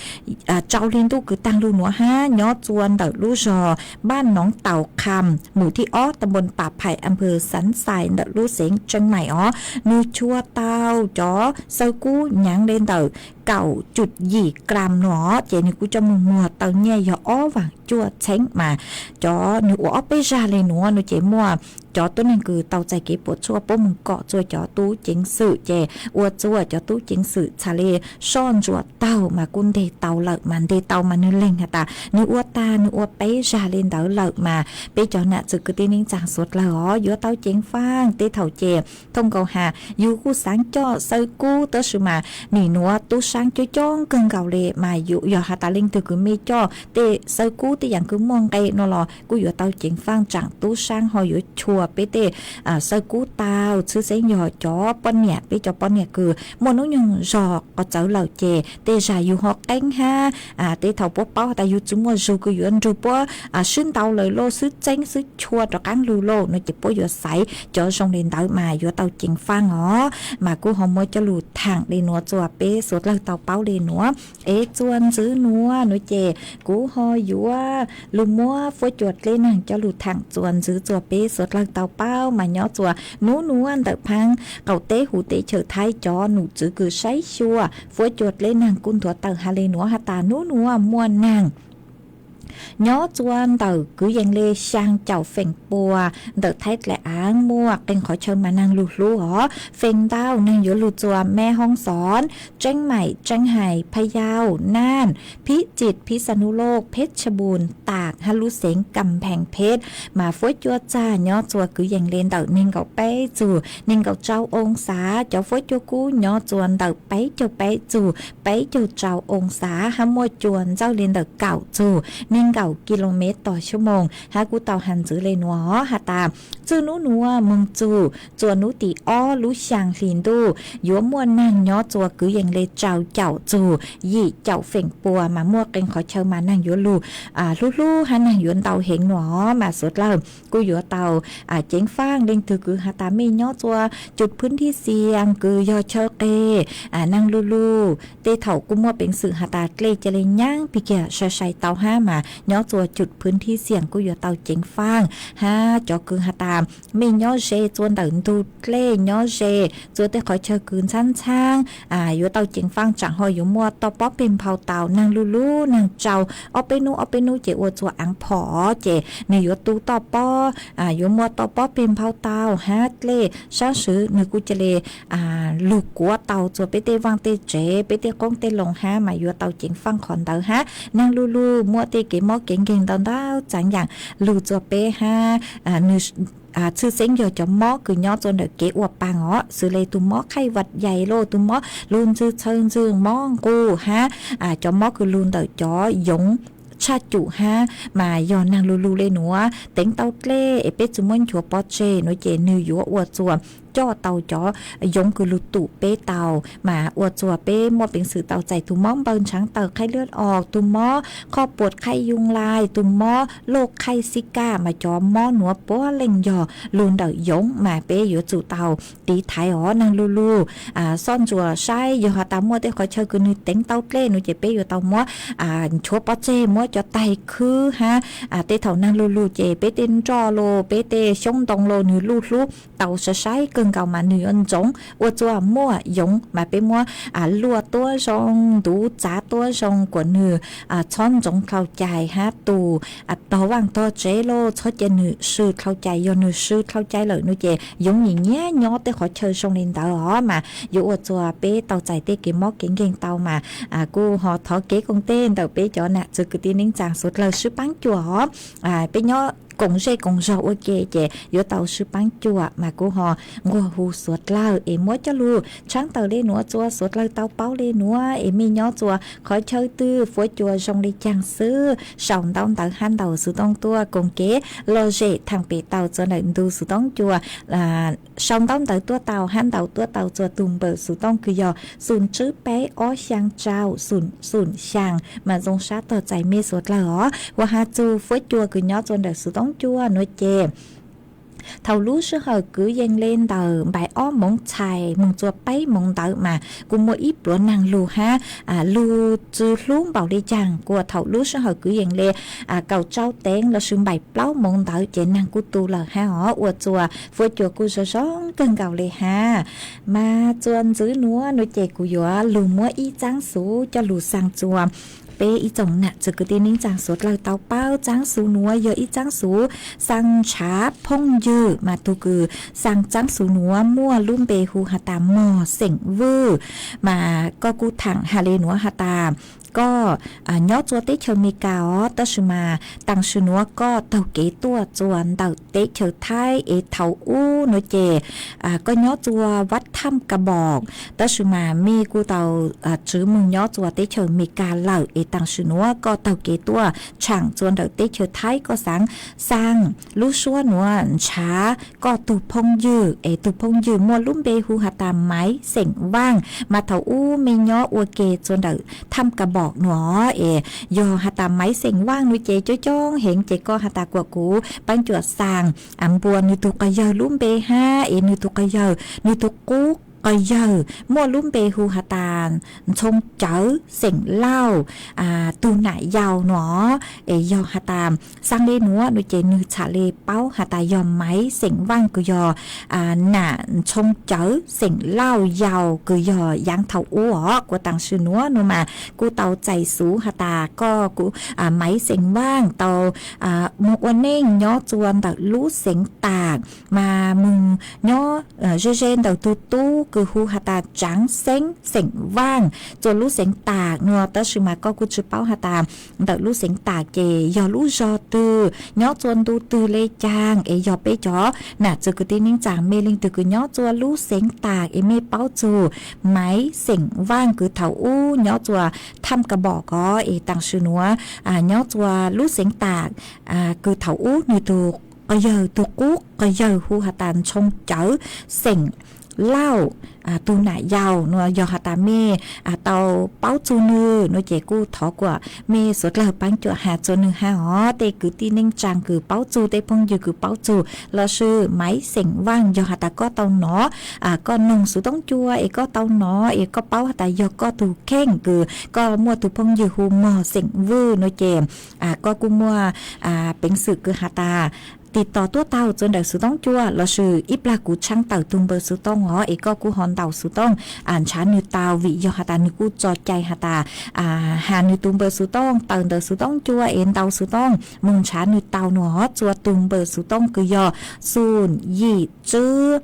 rau hli ntuj kws taag lug nuav hab nyob tsua ntawm lub zog Npaaj Noov Taus Kham mus thib ob, ta npoo Pas Phais, a phawv Xaav Xais ntawm lub xeev Tseeb Maim os, nwg chua tau cov xawb kub nyaav le ntawm kaum cum yim gram no ces nwg kuj coj moog muag tau nyiaj yog ob vaam cuaj txheeb mas cov nwg ua ob peb zag le nuav no ces muaj cov tuab neeg kws tau txais kev puam tsuaj puab moog kom tsua cov tub ceev xwm ces ua tsua cov tub ceev xwm txhad le soj ntsuam taug mas kuj nteg tau lawm mas nteg tau mas nwg leeg has tas nwg ua tag nwg ua peb zag le ntawd lawm mas peb cov nam txwv kwv tij neej tsaa suav dlawg os yuav tau ceev faaj. Tej thaum ces thooj nkaus has yug kuj xaav coj xawb kub tab sis mas nim nuav tub saab coob coob kawg nkaus le mas yog has tas leej twg kws mej coj tej xawb kub tej yaam kws muaj nqe no los kuj yuav tau ceev faaj tsaam tub saab ho yuav chua peb tej xawb kub tau. Tshwj xeeb yog cov poj niam, peb cov poj niam kws muaj nub nyoog zog qhov txawv lawm ces tej zag yug ho qeeb hab tej thaum puab paub has tas yug tsi muaj zug kws yuav nrug puab swb ntau lawm lauj, swb txeeb swb chua rov qaab lug lauj no ces puab yuav xaiv cov zoo le ntawd mas yuav tau ceev faaj os. Mas kuj ho muab coj lug thaam le nuav tsua peb suav dlawg tau paub le nuav. Es tsua ntxwv nuav nuav ces kuv ho yuav lug muab fuab cua dleb naag coj lug thaam tsua ntxwv tsua peb suav dlawg tau paub mas nyob tsua nub nuav ntawm phaab qaum teb huv teb chaws Thaib cov num txwv kws saib xyuas fuab cua dleb naag kuj nthuav tawm has le nuav has tas nub nuav muaj naag nyob tsua ntawm kwv yees le xyaa caum feem pua ntawm Thaib dlaim aav muaj qee qhov chaw mas naag lug hlub os. Feem ntau naag yuav lug tsua Meb Hoob Xoov, Tseeb Maim, Tseeb Hais, Phaj Yauj, Naj, Phib Txim, Phib Xa Nub Loj, Pheb Tsha Npus, Tam hab lub xeev Kam Pheej Pheb mas fuab cua txag nyob tsua kwv yees le ntawm neeg nkaum peb txug neeg nkaum rau oo xav. Cov fuab cua kub nyob tsua ntawm peb caug peb txug peb caug rau oo xav hab muaj cua ntxawj le ntawm kaum txug neeg nkaum kis lus mev tog xyoo moos hab kuj tau has ntxwv le nuav has tas txwj nub nuav moog txug tsua nub tim ob lub xyaa hli ntuj yuav muaj naag nyob tsua kwv yees le rau caum txug yim caum feem pua mas muaj qee qhov chaw mas naag yuav lug hlub hlub hab naag yuav ntau heev nuav mas suav dlawg kuj yuav tau ceev faaj. Leej twg kws has tas mej nyob tsua cus phwb thib xias kws yog chaw qeg naag lug lug tej thaum kuj muaj peev xwm has tas dlej ca le nyaab pig kiag sai sai tau hab mas nyob tsua cus phwb thib xias kuj yuav tau ceev faaj hab cov kws has tas mej nyob ze tsua ntawm ntug dlej nyob ze tsua tej qhov chaw kws ntxhaab ntxhaab yuav tau ceev faaj tsaam ho yuav muaj toj pob peg nphau tau. Naag lug lug naag rau ob peb nub ob peb nub ces ua tsua aav phom ces nwg yuav tu toj pob yuav muaj toj pob peg nphau tau hab dlej saab swv nwg kuj ca le lug kuav tau tsua peb tej vaaj tej tsev peb tej qoob tej loo hab mas yuav tau ceev faaj qhov ntawd hab. Naag lug lug muaj tej kev mob kev nkeeg ntau ntau txaav yaam lug tsua peb hab nwg tshwj xeeb yog cov mob kws nyob tsua ntawm kev ua paag os xws le tug mob qhaij vaj yais lauj, tug mob lug ntxwg txhawv ntxwg mob nqus hab cov mob kws lug ntawm cov yoov tshaj cum hab mas yog naag lug lug le nuav teev tau dlej es peb tsi muab nchuav pov tseg nuav ces nwg yuav ua tsua coj tau cov yoov kws lug tum peb tau mas ua tsua peb muaj peev xwm tau txais tug mob npaw ntshaav taws qhaij lwj os, tug mob qhoj puas qhaij yoo lais, tug mob loj qhaij xib kaj mas cov mob nuav puav leej yog lug ntawm yoov mas peb yuav tsum tau tiv thaiv os. Naag lug lug soj ntsuam saib yog has tas muaj tej qhov chaw kws nwg teev tau dlej nuav ces peb yuav tau muab nchuav pov tseg muab cov taig khwb hab tej thaum naag lug lug ces peb tej nroj los peb tej xyoob ntoo los nwg luj hlub tau sai sai kawg nkaus mas nwg yuav ntsoov ua tsua muaj yoov mas peb muab luaj tuab zoo ntuv txav tuab zoo kuas nwg txhob ntsoov dlhau cai hab tus tog vaaj tog tsev los txhob ca nwg sw dlhau cai, yog nwg sw dlhau cai lawm nuav ces yoov nyiam nyiam nyob tej qhov chaw zoo le ntawd os mas yuav ua tsua peb tau txais tej kev mob kev nkeeg tau mas kuj ho thov kev koom tej ntawm peb cov nam txwv kwv tij neej tsaa suav dlawg sib paab cuam os. Peb nyob koom zej koom zog ua ke ces yuav tau sib paab cuam mas kuv ho nquag hu suav dlawg es muab coj lug tshaab tawm le nuav rua suav dlawg tau paub le nuav es mej nyob rua qhov chaw twg fuab cua zoo le caag xwb sau ntaub ntawv hab ntaus xuv tooj tuaj koom kev lom zem thaam pem tau rua ntawm ntu xuv tooj cua sau ntaub ntawv tuaj tau hab ntaus tuaj tau rua tug npawb xuv tooj kws yog xum tswb peb ob xyaa rau xum xyaa mas zoo sab tog txais mej suav dlawg os. Ua has txug fuab cua kws nyob rua ntawm xuv tooj cua nuav ces thaum lub sij hawm kwv yees le ntawm npaim ob moov txhais moog rua peb moov ntawd mas kuj muaj ib pluav naag lug hab lug tsi hlub npaum le caag kuas thaum lub sij hawm kwv yees le kaum rau teev lossis npaim plaub moov ntawd ces naag kuj tu lawm hab os. Ua rua fuab cua kuj zoo zoo kawg nkaus le hab. Mas rua ntxiv nuav nuav ces kuv yuav lug muab ib txaab xuv coj lug xaa rua peb ib tsoom nam txiv kwv tij neej tsaa suav dlawg tau paub. Txaab xuv nuav yog ib txaab xuv xaa ntshav phooj ywg mas tug kws xaa txaab xuv nuav muaj lub npe hu has tas Mog xeem Vwj. Mas koj kuj thaam has le nuav has tas koj nyob rua teb chaws Amelikas os, tab sis mas taam sim nuav koj taug kev tuaj rua ntawm teb chaws Thaib es thaum ub nuav ces koj nyob rua Vaj Thaj Ka Pom, tab sis mas mej kuj tau tswv moog nyob rua teb chaws Amelikas lawm es taam sim nuav koj taug kev tuaj tshaam rua ntawm teb chaws Thaib koj xaav xaa lub suab nuav ntshav koj tug phooj ywg es tug phooj ywg muaj lub npe hu has tas Maiv xeem Vaaj. Mas thaum ub mej nyob ua ke rua ntawm Thaj Ka Pom nuav es yog has tas Maiv xeem Vaaj nuav ces coob coob heev ces koj has tas kuas kuv paab cuam xaa npua nwg tug quas yawg lub npe hab es nwg tug quas yawg nwg tug qub quas yawg muaj lub npe hu has tas Ntxhoo Cawv xeem Lauj tug nam yau nuav. Es yog has tas xaa le nuav nuav ces nwg txhaj le paub has tas yog Maiv xeem Vaaj kws yog nam Ntxhoo Cawv xeem Lauj yau kws yog yaav thaum ub os. Kuas taam sim nuav nuav mas kuj tau txais xuv has tas koj kuj Maiv xeem Vaaj tau moog ua neej nyob rua ntawm lub xeev Tam mas moog nyob ze ze ntawm tug tub kws hu has tas Tsaav Xeeb xeem Vaaj rua lub xeev Tam nuav, tab sis mas koj kuj tsi paub has tas ntawm lub xeev Tam ces yog lub zog twg nyob rua ntu twg le caag. Es yog peb cov nam txiv kwv tij neej tsaa mej leej twg kws nyob rua lub xeev Tam es mej paub txug Maiv xeem Vaaj kws thaum ub nyob rua Thaj Ka Pom ko es taam sim nuav nyob rua lub xeev Tam kws thaum ub nwg tug quas yawg tug qub quas yawg hu has tas Ntxhoo Cawv xeem Lauj tug nam yau nuav. Yog has tas mej tau paub txug nwg nuav ces kuj thov kuas mej suav dlawg paab cuam has rua nwg hab os. Tej kwv tij neej tsaa kws paub txug, tej phooj ywg kws paub txug lossis Maiv xeem Vaaj, yog has tas koj tau nov, koj noog xuv toob cua es koj tau nov es koj paub has tas yog koj tug kheej kws koj muaj tug phooj ywg hu Mog xeem Vwj nuav ces koj kuj muaj peev xwm kws has tas tiv tom tuaj taug rua ntawm xuv toob cua lossis ib plag kuv tshaab tawm tug npawb xuv toob os es koj kuj ho ntaus xuv toob ntshav nwg tau, vim yog has tas nwg kuj tso cai has tas has nwg tug npawb xuv toob tawm ntawm xuv toob cua es ntaus xuv toob moog ntshav nwg tau nuav os. Rua tug npawb xuv toob kws yog xum yim tswb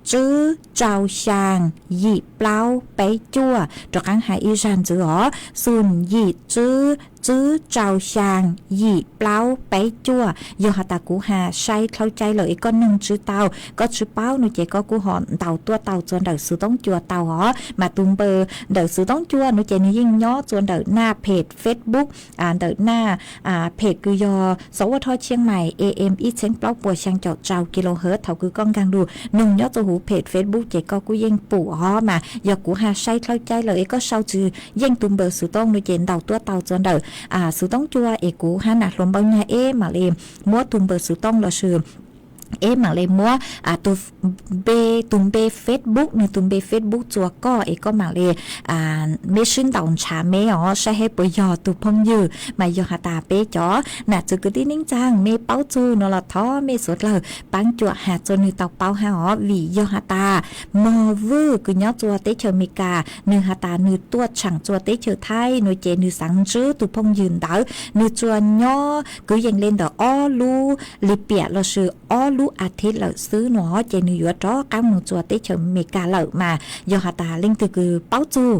tswb rau xyaa yim plaub peb cuaj, rov qaab has ib zag ntxiv os, xum yim tswb tswb rau xyaa yim plaub peb cuaj. Yog has tas kuv has sai dlaub cai lawm es koj noog tsi tau, koj tsi paub nuav ces koj kuj ho ntaus tuaj tau rua ntawm xuv toob cua tau os. Mas tug npawb ntawm xuv toob cua nuav ces nwg yeej nyob rua ntawm naj peg Facebook, ntawm naj peg kws yog Xov Ua Thoj Tshiab Mais A M ib txheeb plaub puas xyaa caum rau kilohertz. Thaum kws koj nkaag lug noog nyob rua huv peg Facebook ces koj kuj yeej pum os. Mas yog kuv has sai dlaub cai lawm es koj sau tsi yeej tug npawb xuv toob nuav ces ntaus tuaj tau rua ntawm xuv toob cua es kuv hab nam hluas Npauj Nyag eb maam le muab tug npawb xuv toob lossis eb maam le muab tug npe, tug npe Facebook, nwg tug npe Facebook rua koj es koj maam le meb sib ntaus ntshav meb os, saib hab puas yog tug phooj ywg. Mas yog has tas peb cov nam txiv kwv tij neej tsaa mej paub txug nuav los thov mej suav dlawg paab cuam has rua nwg tau paub hab os, vim yog has tas Mog Vwj kws nyob rua teb chaws Amelikas nwg has tas nwg tuaj tshaam rua teb chaws Thaib nuav ces nwg xaav ntsib tug phooj ywg ntawd, nwg tsuas nyob kwv yees le ntawm ob lub lim piam lossis ob lub a thiv lawm xwb no ces nws yuav rov qab mus txuas teb chaws Amelikas lawm mas yog has tas leej twg kws paub txug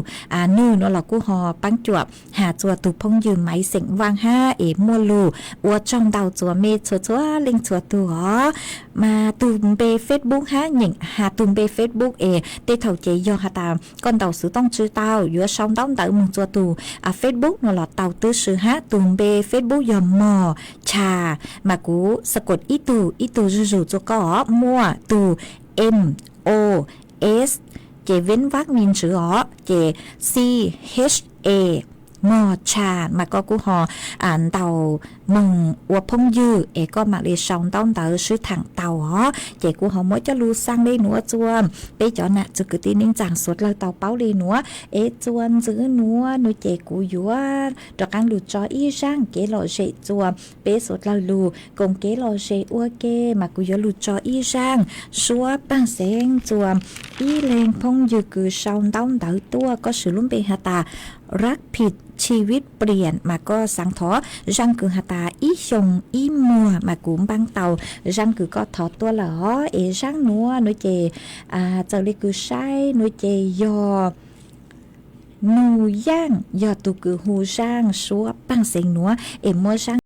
nwg no los kuj ho paab cuam has txuas tug phooj ywg Maiv Xeem Vaaj hab es muaj lug ua tsaug ntau txuas mej txhua txhua leej txhua tug os. Mas tug npe Facebook hab nyeem has tug npe Facebook es tej thaum ces yog has tas koj ntaus xwv tooj tsi tau yuav sau ntaub ntawv moog txuas tug Facebook no los tau tub si hab tug npe Facebook yog Mog Cha, mas kuv xakod ib tug ib tug zuj zus txuas koj os, muaj tug M O S ces veb vab me ntsws os ces C H A Mog Cha mas koj kuj ho ntaus moog ua phooj ywg es koj mam li sau ntaub ntawv sib thaam tau os. Ces kuv ho muab coj lug xaa le nuav txuas peb cov nam txwv kwv tij neej tsaa suav dlawg tau paub le nuav es txuas ntxiv nuav nuav ces kuv yuav rov qaab lug tso ib zaaj kev lom zem txuas peb suav dlawg lug koom kev lom zem ua ke mas kuv yuav lug tso ib zaaj suab paag xeev txuas ib leeg phooj ywg kws sau ntaub ntawv tuaj koj swv lub npe has tas Rab Phim Chi Vib Pliam mas koj xaav thov zaaj kws has tas ib xyoo ib muag mas kuv npaab tau zaaj kws koj thov tuaj lawm os. Es zaaj nuav nuav ces txawm le kws saib nuav ces yog Nug Yaaj yog tug kws hu zaaj suab paag xeev nuav es muab zaaj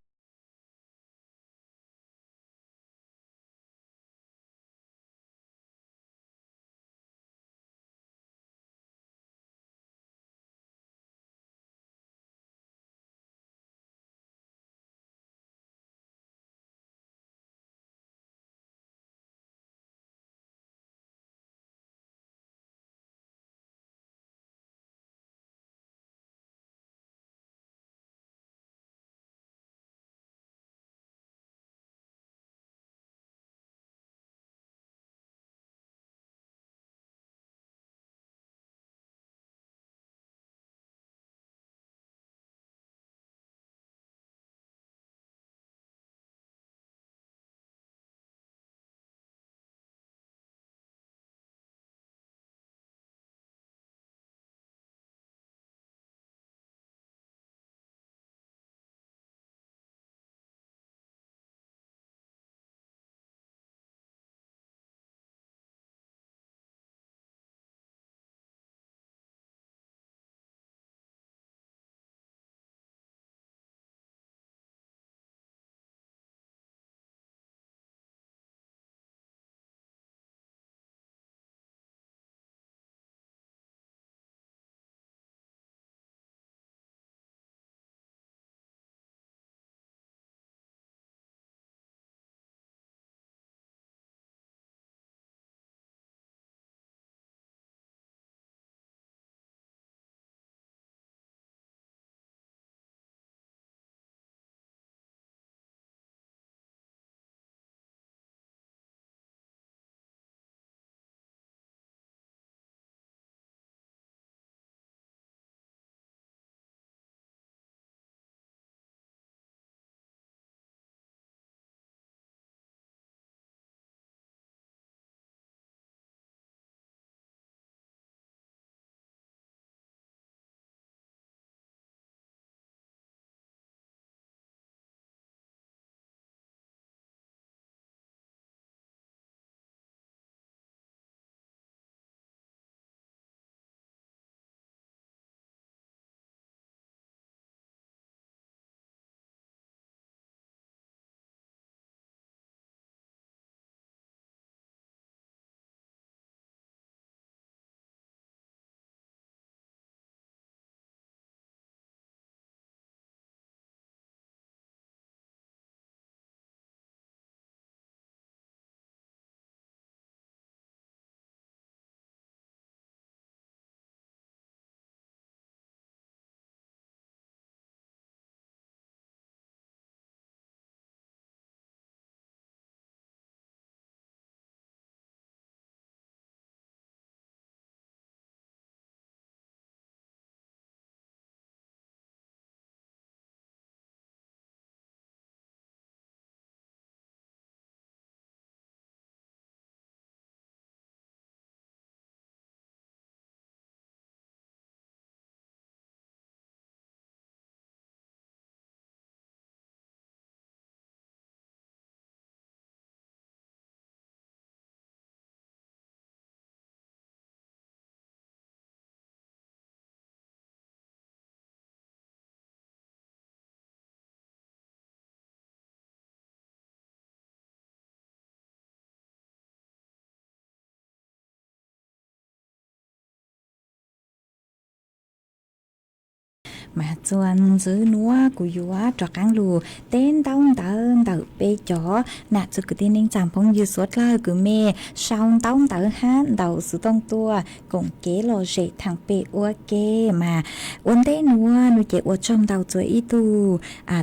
Mas txuas ntxiv nuav kuv yuav rov qaab lug teb ntaub ntawv ntawm peb cov nam txiv kwv tij neej tsaa phooj ywg suav dlawg kws mej sau ntaub ntawv hab ntaus xuv tooj tuaj koom kev lom zem thaam pem ua ke. Mas ua ntej nuav nua ces ua tsaug ntau txug ib tug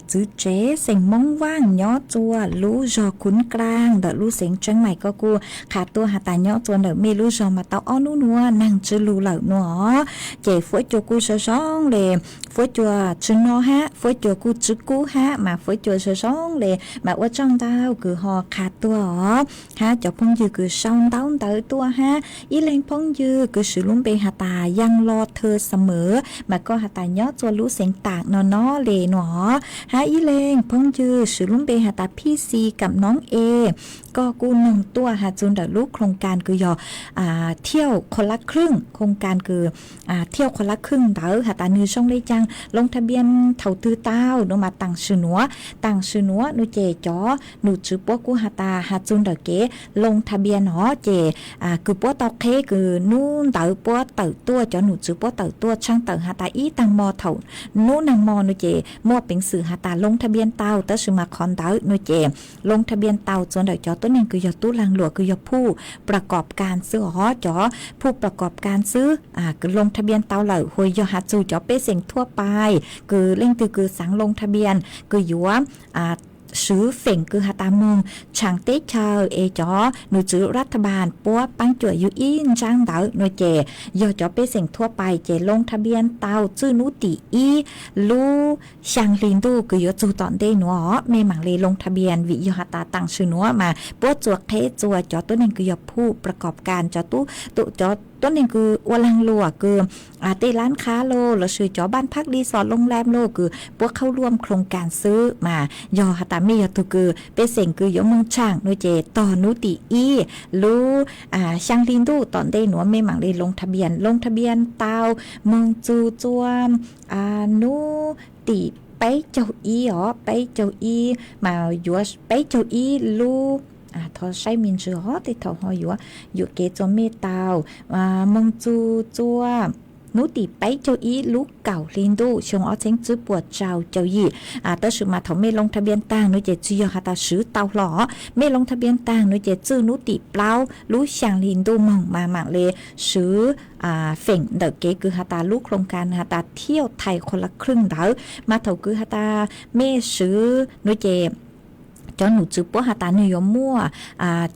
txiv tsev xeem Moob Vaaj nyob txuas lub zog Khun Klaaj ntawm lub xeev Tseeb Maim, koj kuj qha tuaj has tas nyob txuas ntawm mej lub zog mas tau ob nub nuav naag tsi lug lawm nuav. Ces fuab cua kuj zoo zoo le, fuab cua tsi no hab, fuab cua kuj tsi kub hab, mas fuab cua zoo zoo le. Mas ua tsaug ntau kws ho qha tuaj os, hab cov phooj ywg kws sau ntaub ntawv tuaj hab. Ib leeg phooj ywg kws swv lub npe has tas Yaaj Lo Thawj Xamev, mas koj has tas nyob txuas lub xeev Taam no no le nuav. Hab ib leeg phooj ywg swv lub npe has tas Phij Xi Kam Noob E, koj kuj noog tuaj has txug ntawm lub khoo kas kws yog thiauj qhua lab khwj, khoo kas kws thiauj qhua lab khwj ntawd has tas nwg zoo le caag, loo tha npias thaus twg tau nuav mas taam sim nuav, taam sim nuav nua ces cov num tswv puab kuj has tas has txug ntawm kev loo tha npias no ces kws puab tau qheb kws nub ntawd puab tawm tuaj, cov num tswv puab tawm tuaj tshaaj tawm has tas ib taag mo thaum nub naag mo nua ces muaj peev xwm has tas loo tha npias tau, tab sis mas qhov ntawd nua ces loo tha npias tau txuas ntawm cov tuab neeg kws yog tub laag luam kws yog phuj pra kob kas xwb os, cov phuj pra kob kas xwb kws loo tha npias tau lawm, hu yog has txug cov pej xeem thuab pais kws leej twg kws xaav loo tha npias kws yuav swv feem kws has tas moog tshaav teb chaws es cov num tswv ras tha npaas puab paab cuam yug ib ntsaab ntawd nua ces yog cov pej xeem thuab pais ces loo tha npias tau txwj nub tim ib lub xyaa hli ntuj kws yuav txug tom ntej nuav os, mej maam le loo tha npias vim yog has tas taam sim nuav mas puab txuas qheb txuas cov tuab neeg kws yog phuj pra kob kas, cov tuab neeg kws ua laag luam kws tej lab qhab los lossis cov npaaj phab li xos loo lam los kws puab qhauj luam khoo kas xwb. Mas yog has tas mej yog tug kws pej xeem kws yuav moog tshaav nua ces tog nub tim ib lub xyaa hli ntuj tom ntej nuav mej maam le loo tha npias, loo tha npias tau moog txug txuas nub tim peb caug ib os, peb caug ib mas yuav peb caug ib lub, thov saib me ntsis os tej thaum ho yuav yuam kev txuas mej tau, moog txug txuas nub tim peb caug ib lub kaum hli ntuj xyoo ob txheeb tswb puas rau caum yim. Tab sis mas thaum mej loo tha npias taag nua ces tsi yog has tas swv tau hlo, mej loo tha npias taag nua ces txwj nub tim plaub lub xyaa hli ntuj moog mas maam le swv feem ntawm kev kws has tas lub khoo kas has tas thiauj thais qhua lab khwj ntawd. Mas thaum kws has tas mej swv nua ces cov num tswv puab has tas nwg yuav muaj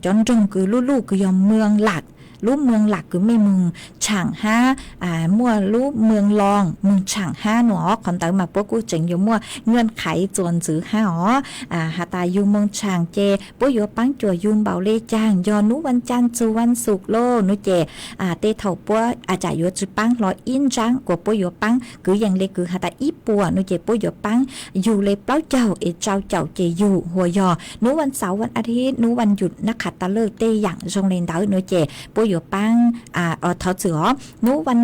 cov nroog kws lub luj kws yog moog lam, lub moog lam kws mej moog tshaav hab muaj lub moog loos moog tshaav hab nua os, qhov ntawd mas puab kuj tseem yuav muaj ngaa qhaiv txuas ntxiv hab os. Has tas yug moog tshaav ces puab yuav paab cuam yug npaum le caag, yog nub vas caaj txug vas xuv los nua ces tej thaum puab a tsam yuav tsi paab hlo ib ntsaab kuas puab yuav paab kwv yees le kws has tas ib puas nua ces puab yuav paab yug le plaub caug es rau caum ces yug, hu yog nub vas xauv vas a thib nub vas yum nab qha tas lawj tej yaam zoo le ntawd nua ces puab yuav paab, thov txwm os, nub vas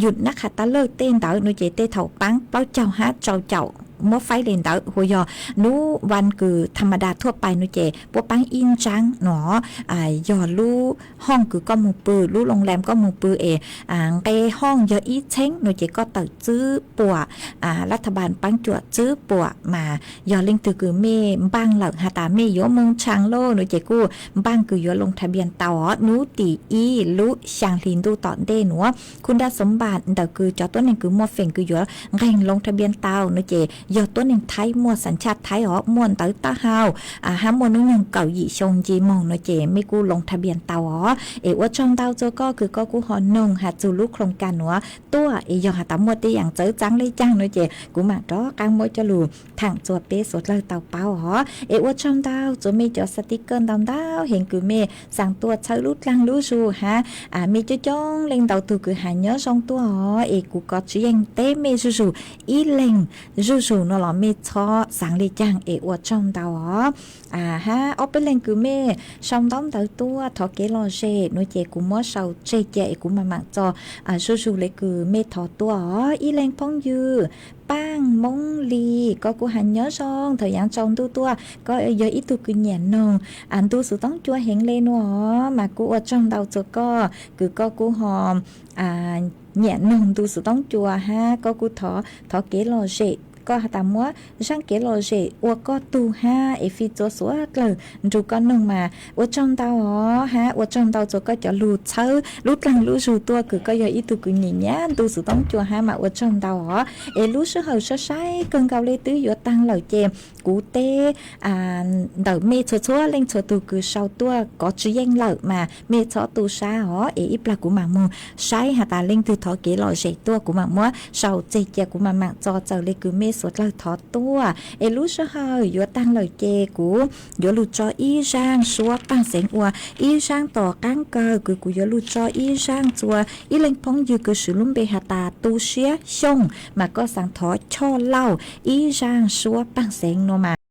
yum nab qha tas lawj tej ntawd nua ces tej thaum paab plaub caug hab rau caum muab faib le ntawd, hu yog nub vas kws tha ma das thuab pais nua ces puab paab ib ntsaab nua. Yog lub hooj kws koj moog pw, lub loo lam koj moog pw es nqe hooj yog ib txheeb nua ces koj tawm tswb puam, lab tha npaas paab cuam tswb puam. Mas yog leej twg kws mej npaaj lawm has tas mej yuav moog tshaav lauj nua ces kuj npaaj kws yuav loo tha npias tau os, nub tim ib lub xyaa hli ntuj tom ntej nuav. Khun daj xoov npaam ntawm kws cov tuab neeg kws muaj feem kws yuav nqeeg loo tha npias tau nua ces yog tuab neeg Thaib muaj xas chaj Thaib os, muaj ntawv taub hau hab muaj nub nyoog kaum yim xyoo nce moog nua ces mej kuj loo tha npias tau os. Es ua tsaug ntau txug koj kws koj kuj ho noog has txug lub khoo kas nuav tuaj, es yog has tas muaj tej yaam txawv txaav le caag nua ces kuv maam rov qaab muab coj lug thaam txug peb suav dlawg tau paub os. Es ua tsaug ntau txug mej cov xav tij kawj ntau ntau heev kws mej xaav tuaj txhawb lub dlaag lub zug hab mej coob coob leej ntau tug kws has nyob zoo tuaj os, es kuv kov tswv yeej teb mej zuj zug ib leeg zuj zug nua los mej txhob xaav le caag es ua tsaug ntau os. Hab ob peb leeg kws mej sau ntaub ntawv tuaj thov kev lom zem nua ces kuv muab sau tseg cia es kuv maam maam txo zuj zug le kws mej thov tuaj os. Ib leeg phooj ywg Paaj Moob Lis, koj kuj has nyob zoo, thaum yaav tsaus ntuj tuaj koj yog ib tug kws nyiam noog ntu xuv toob cua heev le nua os, mas kuj ua tsaug ntau txug koj kws koj kuj ho nyiam noog ntu xov tooj cua hab koj kuj thov, thov kev lom zem, koj has tas muab zaaj kev lom zem ua koj tug hab es fij txua suav dlawg nrug koj noog mas ua tsaug ntau os hab ua tsaug ntau txua koj cov lug txhawb lub dlaag lub zug tuaj kws koj yog ib tug kws nyiam nyiam ntu xov tooj cua hab mas ua tsaug ntau os. Es lub sij hawm saib saib kawg nkaus le twb yuav taag lawm ces kuv teb ntawm mej txhua txhua leej txhua tug kws sau tuaj kov tsi yeej lawm mas mej txhob tu sab os es ib plag kuv mam moog saib has tas leej twg thov kev lom zem tuaj kuv mam muab sau txeg cia kuv mam maam txo txawm le kws mej suav dlawg thov tuaj. Es lub sij hawm yuav taag lawm ces kuv yuav lug tso ib zaaj suab paaj xeev ua ib zaaj tom qaab kawg kws kuv yuav lug tso ib zaaj txua ib leej phooj ywg kws swv lub npe has tas Tu Siab Xyooj mas koj xaav thov Choj Lauj ib zaaj suab paaj xeev no mas